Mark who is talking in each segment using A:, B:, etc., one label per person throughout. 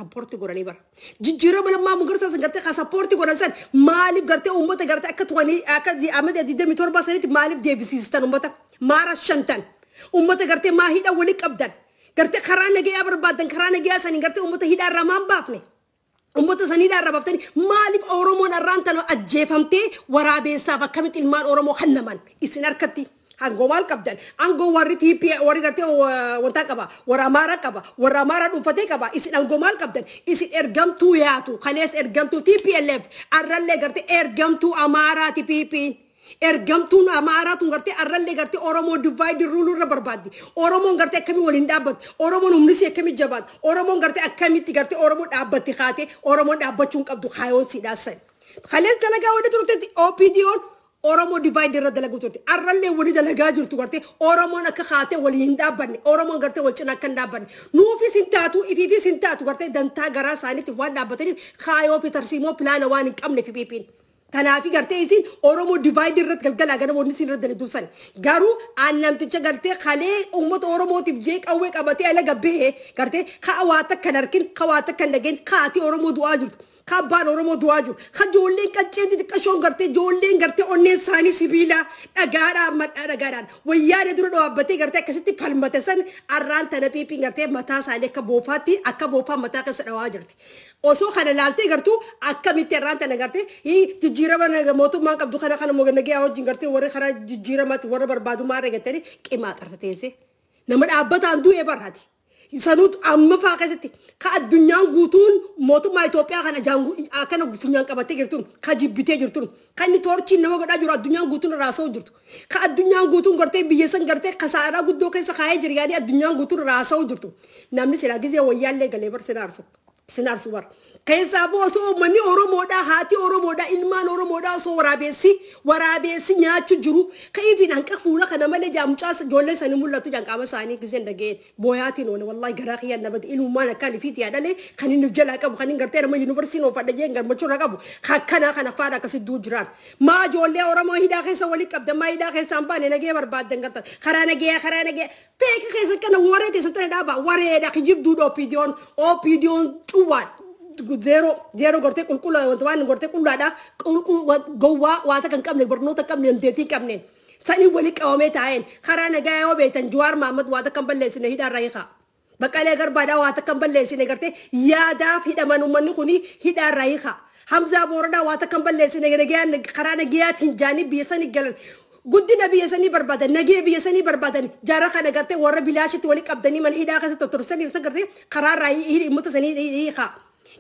A: Support godhanii bara. Jijjiirama Lammaa Magarsaa san gartee ka support godhan san maaliif gartee uummata gartee akka tuwanii akka amata 27 sanitti maaliif deebisiistan uummata? Maara shantan. Uummata gartee maa hidha walii qabdan? Gartee karaa nagayaa barbaadan karaa nagayaa sanii gartee uummata hidhaa irraa maan baafne? Uummata sanii hidhaa irraa baaftanii maaliif Oromoon arraan tana ajjeefamtee waraabeessaaf akkamitti ilmaan Oromoo hannaman isin harkatti? Aangoo maal qabdan? Aangoo warri TP warri gartee wanta qaba, warra Amaaraa qaba, warra Amaaraa dhuunfatee qaba. Isin aangoo maal qabdan? Isin ergamtuu yaatu, kalees ergamtuu TPLF, arrallee gartee ergamtuu Amaaraati PP. Ergamtuun Amaaraa tun gartee arrallee gartee Oromoo divide rule irra barbaaddi. Oromoon gartee akkamii waliin dhaabbatti? Oromoon humni isii akkamii jabaatti? Oromoon gartee akkamitti gartee Oromoo dhaabbatti kaatee Oromoon dhaabbachuu hin qabdu kaayoon siidhaasan. Kalees dalagaa wanni turtetti OPDO'n Oromoo divide irra dalaguu turte. Arrallee wali dalagaa jirtu gartee Oromoon akka kaatee waliin hin dhaabbanne. Oromoon gartee wal cinaa akka hin dhaabbanne. Nuufis hin taatu, ifiifis hin taatu gartee dantaa garaa isaaniitiif waan dhaabbataniif kaayoo fi tarsiimoo plan waan hin qabne fi PP'n. Kanaafi gartee isin Oromoo divide irratti galgalaa gara wanni isin irra dalagdu san. Garuu aan namticha gartee kalee uummata Oromootiif jee qawwee qabatee ala gabbee gartee kaa waa takka hin arkin, kaa waa takka hin dhageen, kaati Oromoo du'aa jirtu. Ka abbaan Oromoo du'aa jiru. Ka ijoolleen qacceen xixiqqashoon gartee ijoolleen gartee onneen isaanii sibiilaa dhagaadhaan madhaa dhagaadhaan wayyaanee dura dhaabbatee gartee akkasitti falmate san arraan tana PP'n gartee mataa isaanii akka boofaatti akka boofaa mataa keessa dhawaa jirti. Osoo kana laaltee gartuu akkamitti arraan tana gartee jijjiirama mootummaan qabdu kana kana nagayaa wajjin gartee warri karaa jijjiiramaatti warra barbaadumaa argatanii qimaa xarsa teessee. Nama dhaabbataan du'ee barraati. Sanuut amma faa keessatti ka addunyaan guutuun mootummaa Itoophiyaa kana akkana funyaan qabattee jirtuun ka jibbitee jirtuun kan inni toorchiin nama godhaa jiru addunyaan guutuun raasa'u jirtu. Ka addunyaan guutuun gartee biyya san gartee kasaaraa guddoo keessa kaayee jira yaadii addunyaan guutuun raasa'u jirtu. Namni silaa gizee wayyaallee galee bar sinaarsu. Sinaarsu bar. Keessaafuu osoo uummanni Oromoodhaa, haati Oromoodhaa, ilmaan Oromoodhaa osoo waraabessi nyaachuu jiru ka'iifiin hanqa fuula kana malee jaamucaa ijoollee sanii mul'atu jaan qaama isaanii gizeen dhaga'een booyaatiin oole wallahi garaa kiyyaan nabati ilmummaan akkaan ifiiti yaadhalee kan inni jalaa qabu kan inni gartee nama yuunivarsiitiin oofadha jeen gammachuu irra qabu akkanaa kana faadha akkasitti duu jiraan. Maa ijoollee Oromoo hidhaa keessa walii qabdan maa hidhaa keessa hin baane nagee barbaaddan gartan karaa nagee karaa nagee feeka keessa kana waree teessan tana dhaaba wareedha kijibduudha OPDO'n OPDO'n cuwwaadha. Zero zero gortee qulqulla wanta waan gortee qullaadha gowwaa waata kan qabne barnoota qabne dandeettii qabne sanii walii qabamee taa'een karaa nagaa yoo beektan Jawaar Mahaammad waata kan balleessine hidhaarraa hiikaa. Baqqalee Garbaadhaa waata kan balleessine gartee yaadaaf hidhaman uummanni kuni hidhaarraa hiikaa. Hamzaa Booranaa waata kan balleessine karaa nagayaatiin jaanii biyya sanii galan. Guddina biyya sanii barbaadan nagee biyya sanii barbaadan jara kana gartee warra bilaashitti walii qabdanii mana hidhaa keessa tottorsanii gartee karaarraa uummata sanii hiikaa.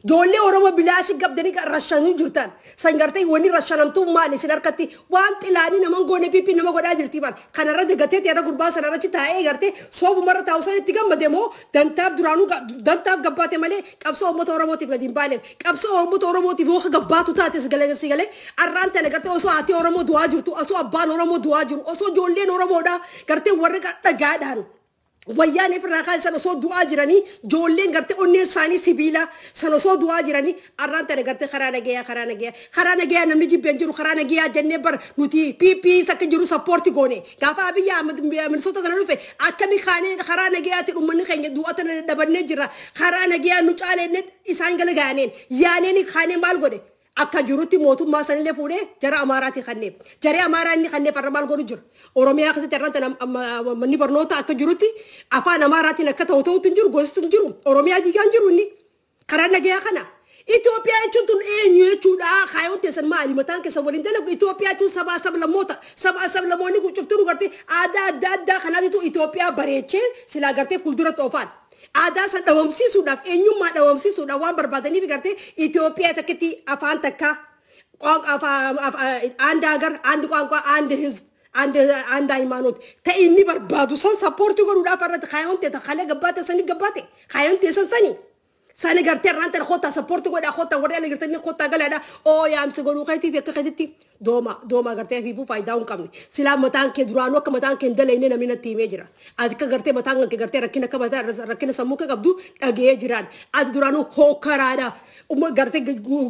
A: Ijoollee Oromoo bilaashii qabdanii rashanii jirtan. San gartee wanni rashanamtuu maali isin harkatti waan xilaanii nama goone PP nama godhaa jirti maal. Kanarra dagatee irra gurbaa sanarra achi taa'ee gartee soofumarra taa'u san itti gammade moo dantaaf duraanuu dantaaf gabbaate malee qabsoo uummata Oromootiif gadi hin baaneef. Qabsoo uummata Oromootiif yoo gabbaatu taate si galee si galee arraan tana gartee osoo haati Oromoo du'aa jirtu osoo abbaan Oromoo du'aa jiru osoo ijoolleen Oromoodhaa gartee warri dhagaadhaan wayyaanee irraa kaasan osoo du'aa jiranii ijoolleen gartee onneen isaanii sibiila san osoo du'aa jiranii arraan tana gartee karaa nagayaa karaa nagayaa karaa nagayaa namni jibbeen jiru karaa nagayaa jennee bara nuti PP akka jiru support goone gaafa Abiyyi Ahmad Minisoota sana dhufe akkami kaanee karaa nagayaatiin uummanni keenya du'a tana dabannee jira karaa nagayaa nu caalenne isaan gala gaaneen yaaneen kaanee maal godhe akka jirutti mootummaa sanillee fuudhee jara Amaaraati kanneef. Jaree Amaaraa inni kanneef har'a maal godhu jira. Oromiyaa keessatti har'a tana manni barnoota akka jirutti afaan Amaaraatiin akka ta'u ta'utti hin jiru gosti hin jiru. Oromiyaa diigaa hin jiru inni. Karaa nagayaa kana. Itoophiyaa jechuun tun eenyu jechuudha. Kaayoon teessan maali mataan keessan waliin dalagu. Itoophiyaa jechuun sabaa sablammoota. Sabaa sablammoonni kun cuftuu gartee aadaa adda addaa kanaatitu Itoophiyaa bareechee silaa gartee fuuldura oofaan. Aadaa san dhabamsiisuudhaaf eenyummaa dhabamsiisuudhaaf waan barbaadaniif gartee Itoophiyaa takkitti afaan takka አንድ ሀገር አንድ ቋንቋ አንድ ህዝብ አንድ አንድ ሃይማኖት ta'e inni barbaadu san support godhuudhaaf irratti kaayoon teessa kalee gabbaate sani gabbaate kaayoon teessan sani sani gartee irraan tana kottaa support godhaa kottaa warri ala gartanii kottaa galaadha oo yaamsi godhuu keetiif akka keetitti dooma dooma gartee fiifuu faayidaa hin qabne silaa mataan kee duraanuu akka mataan kee hin dalayne namni natti himee jira ati akka gartee mataan kee gartee rakkina akka mataa rakkina sammuu kee qabdu dhagee jiraan ati duraanuu hokkaraadha gartee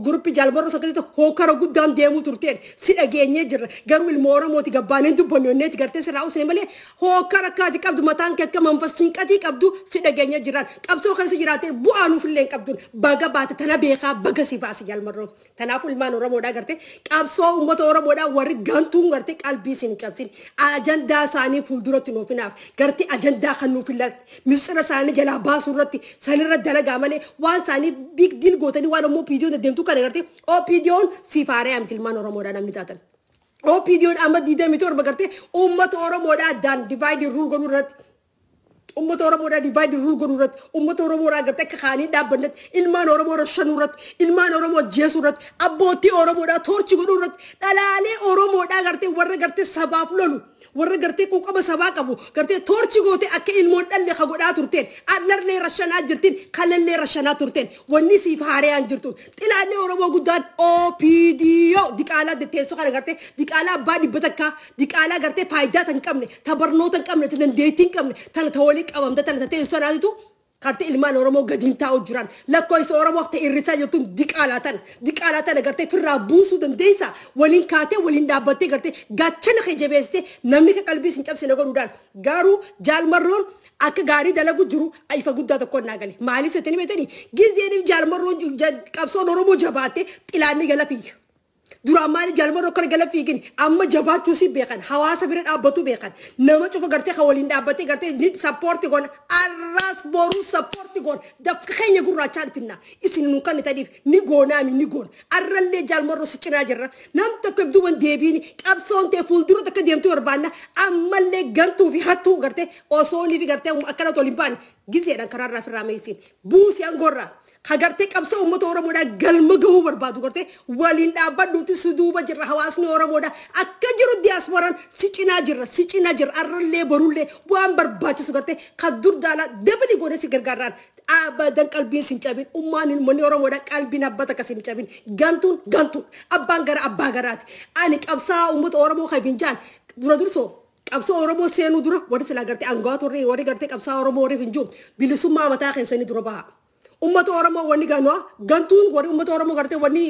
A: guruppi jaalbarra sakkasitti hokkara guddaan deemuu turteen si dhageenyee jirra garuu ilma Oromooti gabbaaneen dubbannu inneeti gartee sirraa usne malee hokkara akka ati qabdu mataan kee akka manfas cinqatii qabdu si dhageenyee jiraan qabsoo keessa jiraatee bu'aa nuuf illee hin qabduun baga baate tana beekaa baga si baase jaalmarroo. Kanaafuu ilmaan Oromoodhaa gartee qabsoo uummata Oromoodhaa warri gantuun gartee qalbii isin hin cabsin ajandaa isaanii fuulduratti nuuf hinaaf gartee ajandaa kan nuuf illatti misira isaanii jalaa baasuu irratti sanirra dalagaa malee waan isaanii big deal gootanii waan ammoo OPDO'n deemtu kana gartee OPDO'n siif haaree amti ilmaan Oromoodhaa namni taatan. OPDO'n amma 27 gartee uummata Oromoodhaa addaan divide rule godhuu irratti uummata Oromoodhaa divide rule godhuu irratti uummata Oromoodhaa gartee akka kaanii dhaabbannetti ilmaan Oromoo rashanuu irratti ilmaan Oromoo ajjeesuu irratti abbootii Oromoodhaa torture godhuu irratti dhalaalee Oromoodhaa gartee warra gartee sabaaf lolu warra gartee quuqama sabaa qabu gartee torture gootee akka ilmoon dhalle ka godhaa turteen arnarlee rashanaa jirtiin kalallee rashanaa turteen wanni siif haareyaan jirtuun xilaanni Oromoo guddaan OPDO diqaalaa teessoo kana gartee diqaalaa abbaa 100 diqaalaa gartee faayidaa tan qabne ta barnoota hin qabne ta dandeettii hin qabne tana ta walii qabamte tana ta teessoo naatitu gartee ilmaan Oromoo gadiin taa'u jiran lakkoofsa Oromoo ta'e irrisaa jirtuun diqaalaa tana gartee firraa buusuu dandeessa waliin kaatee waliin dhaabbattee gartee gaachana kee jabeessitee namni ka qalbii sin cabsine godhuudhaan garuu jaalmarroon akka gaarii dalagu jiru ifa guddaa tokko naa gale maaliif settanii beektanii gizeen jaalmarroon qabsoon Oromoo jabaattee xilaanni gala fiyya. Duraan maaliif jaalmarroo akkana gala fiigin amma jabaachuu si beekan hawaasa bira dhaabbatu beekan nama cufa gartee kan waliin dhaabbattee gartee ni support goona arraas boruu support goona dafqa keenya gurraachaa finna isin nu kan tadiif ni goonaami ni goona arrallee jaalmarroo si cinaa jirra nam tokko ibduuban deebiini qabsoon ta'e fuuldura takka deemtuu barbaanna ammallee gantuu fi hattuu gartee osoo ni fi gartee akkana tol hin baane gizeedhaan karaarraa firraa meesiin buusii aangoorraa hagartee qabsoo uummata Oromoodhaa galma gahuu barbaadu gartee waliin dhaabbadhuuti si duuba jirra hawaasni Oromoodhaa akka jiru diyaaspooraan si cinaa jirra si cinaa jirra arrallee borullee waan barbaachisu gartee kan dur daalaa dabali goonee si gargaarraan abadan qalbiin sin cabin ummaan uummanni Oromoodhaa qalbiin abbata akkas hin cabin gantuun gantuun abbaan gara abbaa garaati ani qabsaa uummata Oromoo kan hin dura dursoo qabsoo Oromoo seenuu dura warri silaa gartee aangawa turre warri gartee qabsaa Oromoo warri hin jiru bilisummaa mataa keessanii dura baha. Uummata Oromoo wanni ganaa gantuun warri uummata Oromoo gartee wanni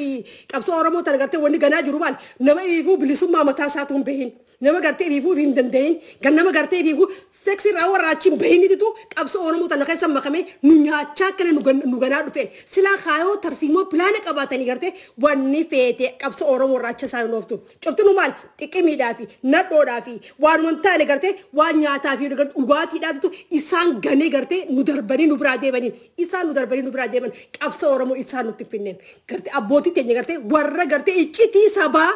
A: qabsoo Oromoo tana gartee wanni ganaa jiru maal nama iifuu bilisummaa mataa isaatu hin bahin nama gartee iifuu hin danda'in kan nama gartee iifuu seksii irraa warra achi hin bahinititu qabsoo Oromoo tana keessa makamee nu nyaachaa akkana nu ganaa dhufeen silaa kaayoo tarsiimoo pilaana qabaatanii gartee wanni feete qabsoo Oromoo irraa achi isaan ooftu cufti nu maal xiqqimiidhaa fi nadhoodhaa fi waanuma hin taane gartee waan nyaataa fi dhugaatiidhaatu isaan ganee gartee nu darbanii nu biraa deemanii isaan nu darbanii nu biraa deeman qabsoo Oromoo isaan nutti finneen gartee abbootii teenya gartee warra gartee iccitii sabaa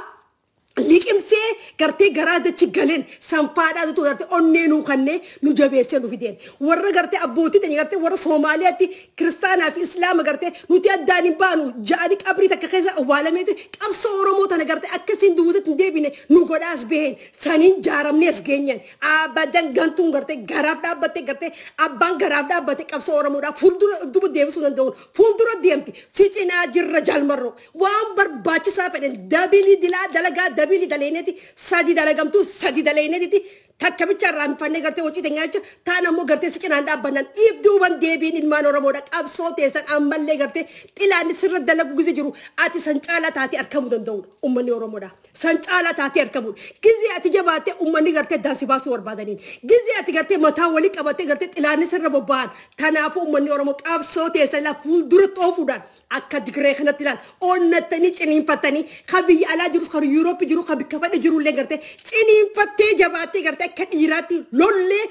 A: liqimsee gartee garaa dachi galeen sanfaadhaatu gartee onnee nu kannee nu jabeessee nu fideen warra gartee abbootii teenya gartee warra Soomaaliyaatti kiristaanaa fi islaama gartee nuti addaan hin baanu ja'anii qabrii takka keessa awwaalameeti qabsoo Oromoo tana gartee akkasiin duwwatatti hin deebine nu godhaas baheen saniin jaaramnee as geenyaan abadan gantuun gartee garaaf dhaabbattee gartee abbaan garaaf dhaabbattee qabsoo Oromoodhaa fuuldura duuba deebisuu danda'uun fuuldura deemti si cinaa jirra jaalmarroo waan barbaachisaa fedhan dabilii dilaa dalagaa dabilii daleeneeti sadi dalagamtuu sadi daleeneeti takka bicha irraa hinfannee gartee hojii teenyaacha taan ammoo gartee si cinaan dhaabbannaan if duuban deebiin ilmaan Oromoodha qabsoo teessan ammallee gartee xilaanni sirra dalagu gise jiru ati san caalaa taatee argamuu danda'udha uummanni Oromoodha san caalaa taatee argamudha gizee ati jabaattee uummanni gartee daansi baasuu barbaadaniin gizee ati gartee mataa walii qabattee gartee xilaanni sirra bobba'an kanaafuu uummanni Oromoo qabsoo teessan ilaa fuuldura xoofuudhaan akka Tigree kanatti ilaal onnattanii ciniinfattanii kan biyya alaa jirus kan Yuurooppii jiru kan bikka fedhe jirullee gartee ciniinfattee jabaattee gartee akka dhiiraatti lollee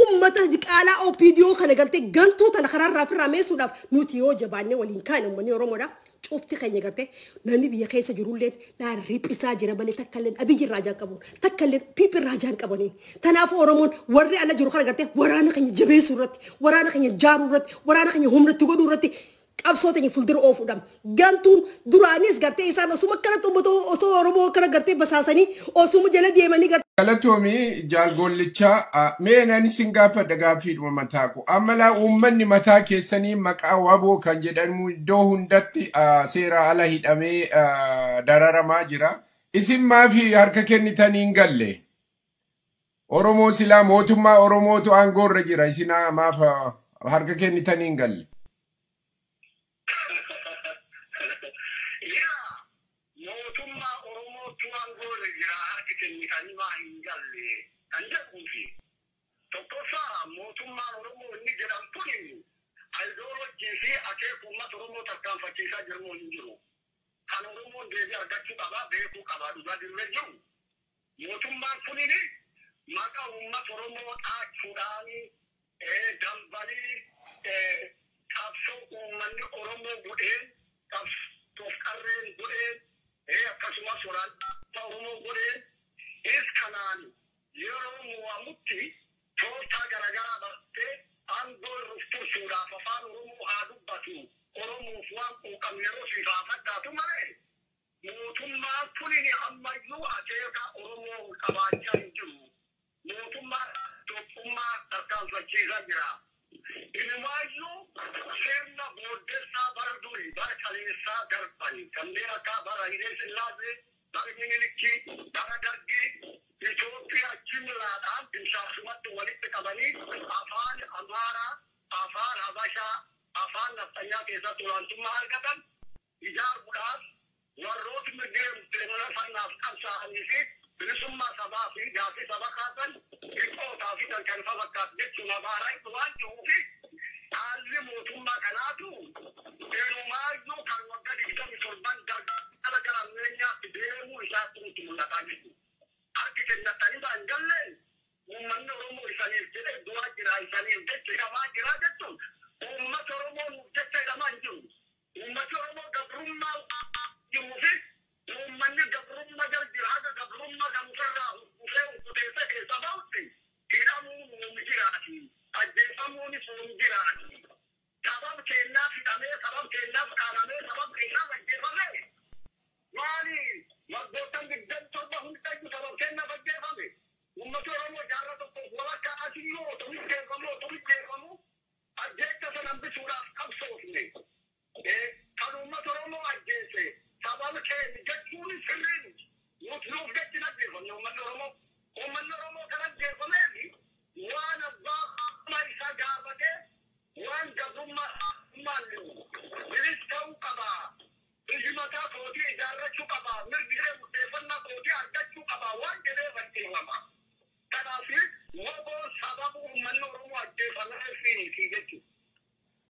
A: uummata diqaalaa OPDO kana gartee gantuu tana karaarraa ofirraa meessuudhaaf nuti yoo jabaannee waliin kaane uummanni Oromoodha. Cufti keenya gartee namni biyya keessa jirullee laan riphisaa jira malee takka illee Abiyyi irraa jaan qabuun takka illee Piiphi irraa jaan qabaniin. Kanaafuu Oromoon warri ala jiru kana gartee waraana keenya jabeessuu irratti waraana keenya jaaruu irratti waraana keenya humnatti godhuu irratti qabsoo teenya fuuldura oofuudhaan gantuun duraanis gartee isaan osuma akkanatti uummata osoo Oromoo akkana gartee basaasanii osuma jala deemanii gartee.
B: Galatoomii jaalgollichaa mee nani sin gaafadha gaaffiidhuma mataa koo. Amma laa uummanni mataa keessanii maqaa waboo kan jedhamu iddoo hundatti seera ala hidhamee dararamaa jira. Isin maafi harka kennitanii hin galle? Oromoo silaa mootummaa Oromootu aangoorra jira. Isin maaf harka kennitanii hin galle?
C: Yaa mootummaa Oromootu aangoorra jira harka kennitanii maa hin galle kan jedhuufi tokkoffaa mootummaan Oromoo inni jedhamtu Ayidoolojii fi akeeka uummata Oromoo tarkaanfachiisaa jiru hin jiru. Kan Oromoon deebii argachuu qabaa, beekuu qabaa, dhugaa dirree jiru. Mootummaan kunin maqaa uummata Oromoo dhaachuudhaan dambalii qabsoo uummanni Oromoo godheen, qabsoof qarreen godheen, akkasumas waraana Oromoo godheen, is kanaan yeroo mo'amutti tooftaa garaagaraa bartee aangoo irra tursuudhaaf afaan Oromoo haa dubbatu. Oromoof waan quuqamu yeroo siif haa fakkaatu malee mootummaan kunin ammayyuu akeeka Oromoo qabaachaa hin jiru. Mootummaa tokkummaa tarkaanfachiisaa jira. Inumaayyuu sirna booddessaa bara durii, bara kaleessaa darban kanneen akka bara Hayilee Sillaasee, bara Minilikii, bara Dargii Itoophiyaa jimlaadhaan bilchaasumatti walitti qabanii afaan Amaaraa, afaan Habashaa, afaan Nafxanyaa keessatti olaantummaa argatan ijaaruudhaaf warroota mirga fannaaf qabsaa'anii fi bilisummaa sabaa fi gaaffii saba kaasan dhiqootaa fi kan kana fakkaatu jechuun abaaraa waan jiruufi haalli mootummaa kanaatu inumaayyuu kan waggaa 27 dargala gara ammeenyaatti deemuu isaatti nutti mul'ataa jechuudha. Harki kennatanii ba'an galleen uummanni Oromoo isaniif jedhee du'aa jira, isaniif jecha hidhamaa jira jechuun uummata Oromoo nuuf jecha hidhamaa hin jiru. Uummati Oromoo gabrummaa jiruu fi uummanni gabrummaa jala jira, haga gabrummaa kan ofirraa dhufee kuteessee keessa ba'utti hidhamuun nuuf jiraati. Ajjeefamuunis nuuf jiraati. Sabab keenyaaf hidhamee, sabab keenyaaf dhaanamee, sabab keenyaaf ajjeefamee maali waggoottan 27 hundayyuu sabab keenyaaf ajjeefame. Uummati Oromoo jaarraa tokkoof walakkaa asiyyuu otoo hijjeefamu, otoo hijjeefamu ajjeecha sana hambisuudhaaf qabsoofne. Kan uummata Oromoo ajjeese sababa keenya jechuun sirrii miti. Nuti nuuf jechi hin ajjeefamne uummanni Oromoo. Uummanni Oromoo kan ajjeefameefi waan abbaa isaa gaafatee, waan gabrummaa maallu bilis ta'uu qaba. Biyyi mataa kootii ijaarrachuu qaba.